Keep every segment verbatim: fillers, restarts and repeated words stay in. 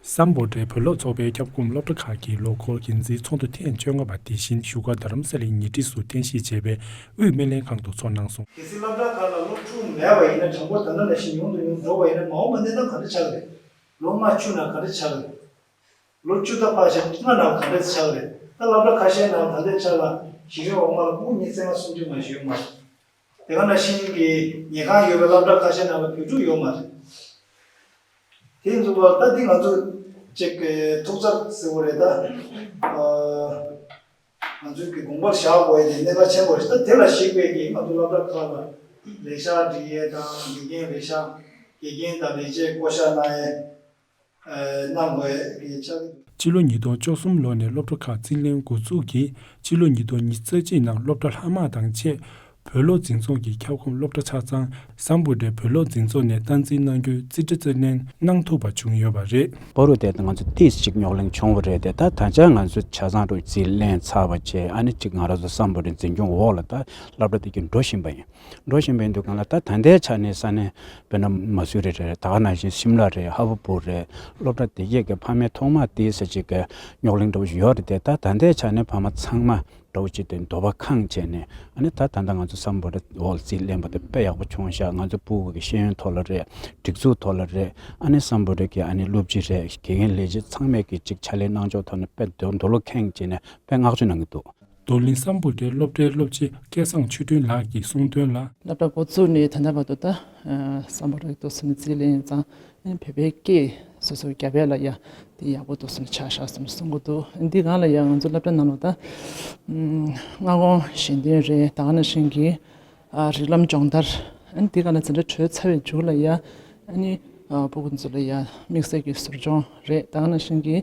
སམ་བྷོ་ཊའི་བོད་སློབ་ཚོགས་པའི་ཁྱབ་ཁོངས་སློབ་གྲྭ་ཁག་གི་ལོ་འཁོར་འགན་འཛིན་ཚོགས་འདུ་ཐེངས་བཅོ་ལྔ་པ་དེ་བཞིན་བཞུགས་སྒར་རྡ་རམ་ས་ལའི་ཉེ་འཁྲིས་སུ་རྟེན་གཞི་བྱས་པའི་དབུས་སྨན་ལྷན་ཁང་དུ་ཚོགས་གནང་སོང་། གལ་སྲིད་སློབ་གྲྭ་ཁག་ལ་སློབ་ཕྲུག་མེད་པ་ཡིན་ན། གྲངས་འབོར་ད་ལྟ་ནང་བཞིན་ཉུང་དུ་ཉུང་དུ་འགྲོ་བ་ཡིན་ན། མ་འོངས་པ་གནས་སྟངས་ག་འདྲ་ཆགས་ཀྱི་རེད། ལོ་ལྔ་བཅུ་ནང་ག་འདྲ་ཆགས་ཀྱི་རེད། ལོ་བཅུ་ད་ཕར་བཞག་ལྔ་ནང་ག་འདྲ་ཆགས་ཀྱི་རེད། ད་སློབ་གྲྭ་ཁ་ཤས་ནང་ད་ལྟའི་ཆ་ལ་གཞི་རིམ་འོག་མ་ལ་ཕྲུ་གུ་ཉི་ཤུ་རྩ་ལྔ་སུམ་ཅུ་མ་ཞིག་ཡོད་མ་རེད། དེ་ག་ནང་བཞིན་གྱི་ཉལ་ཁང་ཡོད་པའི་སློབ་གྲྭ་ཁ་ཤས་ནང་ལ་བོད་ཕྲུག་ཡོད་མ་རེད། དེ་ཡིན་དུས་ད་འདི་ང་ཚོ་ཅིག་གི་ཐུགས་འཚབ་ཟེར་བ་རེད་ད། ཨ། ང་ཚོའི་གི་དགོངས་པར་བཞག་དགོས་ཡ་དེ་གནད་འགག་ཆེན་པོ་རེད། ད་དེ་ལ་གཞིགས་པའི་གི་ང་ཚོ་སློབ་གྲྭ་ཁག་ལ་ལས་ཤག་སྒྲིག་ཡས་དང་། དགེ་རྒན་ལས་ཤག་དགེ་རྒན་དང་ལས་བྱེད་བསྐོ་བཞག་གནང་ཡས། ཨ། གནང་དགོས་ཀྱི་ཆགས་ཀྱི་འདུག། སྤྱི་ལོ་ཉིས་སྟོང་བཅུ་གསུམ་ལོ་ནས་སློབ་གྲྭ་ཁག་རྩིས་ལེན་འགོ་འཛུགས་ཀྱིས། སྤྱི་ལོ་ཉིས་སྟོང་ཉི་ཤུ་རྩ་གཅིག་ནང་སློབ་གྲྭ་ལྷག་དམར་དང་བཅས་བོད་སློབ་འཛིན་ཚོགས་ཀྱི་ཁྱབ་ཁོངས་སློབ་གྲྭ་ཆ་ཚང་སམ་བྷོ་ཊའི་བོད་སློབ་འཛིན་ཚོགས་ནས་སྟངས་འཛིན་གནང་རྒྱུའི་རྩིས་ཁྲ་རྩིས་ལེན་གནང་ཐུབ་པ་བྱུང་ཡོད་པ་རེད། བོད་རུ་དེ་ང་ཚོ་ཏོག་ཙམ་ཅིག་རྙོག་གླེང་བྱུང་བ་རེད་དེ། ད་ད་ཆ་ང་ཚོ་ཆ་ཚང་འགྲོ་རྩིས་ལེན་ཚར་བ་བྱས། ཨ་ནི་ཅིག་ང་རང་ཚོ་སམ་བྷོ་ཊའི་འཛིན་སྐྱོང་འོག་ལ་ད་སློབ་གྲྭ་དེ་གི་འགྲོ་བཞིན་པ་ཡིན། འགྲོ་བཞིན་པའི་དུས་སྒང་ལ། ད་ད་ལྟའི་ཆ་ནས་ས་གནས་དཔེར་ན་མ་སུ་རི་རེད། ད་ག་ནང་བཞིན་ཤིམ་ལ་རེད། ཧ་བ་པུར་རེད། སློབ་གྲྭ་དེ་གས་ཀྱི་ཕ་མའི་ཐོག་མ་དེ་ས་ཅིག་གི་རྙོག་གླེང་འདྲ་བོ་ཞིག་ཡོད་རེད་དེ། ད་ད་ལྟའི་ཆ་ནས་ཕ་མ་ཚང་མ་འདྲ་བོ་ཅིག་དེ་འདོད་པ་ཁེངས་བྱས་ནས། ཨ་ནི་ད་ད་ལྟ་ང་ཚོ་སམ་བྷོ་ཊ་འོག་ལ་རྩིས་ལེན་པ་དེ་དཔེ་ཡག་པོ་བྱུང་ཤག། ང་ཚོ་ཕྲུ་གུ་གི་ཤེས་ཡོན་ཐོག་ལ་རེད། སྒྲིག་འཛུགས་ཐོག་ལ་རེད། ཨ་ནི་སམ་བྷོ་ཊ་གི་ཨ་ནི་སློབ་སྤྱི་རེད། དགེ་རྒན་ལས་བྱེད་ཚང་མས་ཀྱི་ཅིག་ཕྱག་ལས་གནང་ཕྱོགས་ཐོག་ནས་དཔེ་འདོད་འདོད་བློ་ཁེངས་བྱས་ནས་དཔེ་བསྔགས་བརྗོད་གནང་གི་འདུག། རྡོར་གླིང་སམ་བྷོ་ཊའི་སློབ་གྲྭའི་སློབ་སྤྱི་སྐལ་བཟང་ཆོས་སྒྲོན་ལགས་ཀྱིས་གསུངས་དོན་ལ། སློབ་གྲྭ་འགོ་བཙུགས་ནས་ད་ལྟ་བར་དུ་ད་སམ་བྷོ་ཊ་ཏོག་ཙམ་རྩིས་ལེན་ཡིན་ཙང་། བོད་པའི་སྐད་སོ་སོའི་རྒྱབ་ལ་ཡ་དེ་ཡག་པོ་ཏོག་ཙམ་ཆགས་ཤག་ཟེར་གསུང་གི་འདུག། འདི་སྒང་ལ་ཡ་ང་ཚོ་སློབ་གྲྭ་ནང་ལ་ད་སྔ་དགོང་ཞལ་འདོན་རེད། ད་ག་ནང་བཞིན་གྱི་རིགས་ལམ་སྦྱོང་བརྡར། འདི་སྒང་ལ་འཛིན་གྲྭ་གྲོལ་ཚར་བའི་མཇུག་ལ་ཡ་ཨ་ནི་ཕྲུ་གུ་ཚོ་ལ་ཡ་དམིགས་བསལ་གྱི་ཟུར་སྦྱོང་རེད། ད་ག་ནང་བཞིན་གྱི་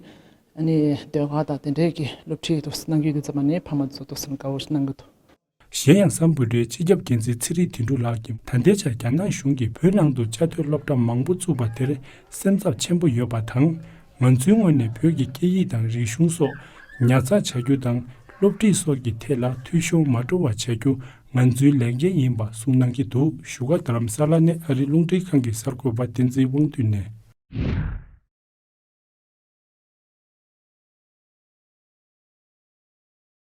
ཨ་ནི་ཟློས་གར་དང་དེ་འདྲའི་གི་སློབ་ཁྲིད་དུ་གནང་གི་ཡོད་དུས་ཙམ་པ་ནས་ཕ་མ་ཚོ་ཏོག་ཙམ་དགའ་བོ་ཞིག་གནང་གི་འདུག། གཞན་ཡང་སམ་བྷོ་ཊའི་སྤྱི་ཁྱབ་འགན་འཛིན་ཚེ་རིང་དོན་གྲུབ་ལགས་ཀྱིས། ད་ལྟའི་ཆར་རྒྱ་ནག་གཞུང་གིས་བོད་ནང་དུ་བཅའ་སྡོད་སློབ་གྲྭ་མང་པོ་བཙུགས་པ་དེར་སེམས་འཚབ་ཆེན་པོ་ཡོད་པ་དང་། ང་ཚོའི་ངོས་ནས་བོད་ཀྱི་སྐད་ཡིག་དང་རིག་གཞུང་སོགས་ཉར་ཚགས་བྱ་རྒྱུ་དང་། སློབ་ཁྲིད་སོགས་ཀྱི་ཐད་ལ་འཐུས་ཤོར་མ་འགྲོ་བ་བྱ་རྒྱུ་ང་ཚོའི་ལས་འགན་ཡིན་པ་གསུངས་གནང་གི་འདུག། བཞུགས་སྒར་རྡ་རམ་ས་ལ་ནས་ཨ་རིའི་རླུང་འཕྲིན་ཁང་གི་གསར་འགོད་པ་བསྟན་འཛིན་དབང་འདུས་ནས།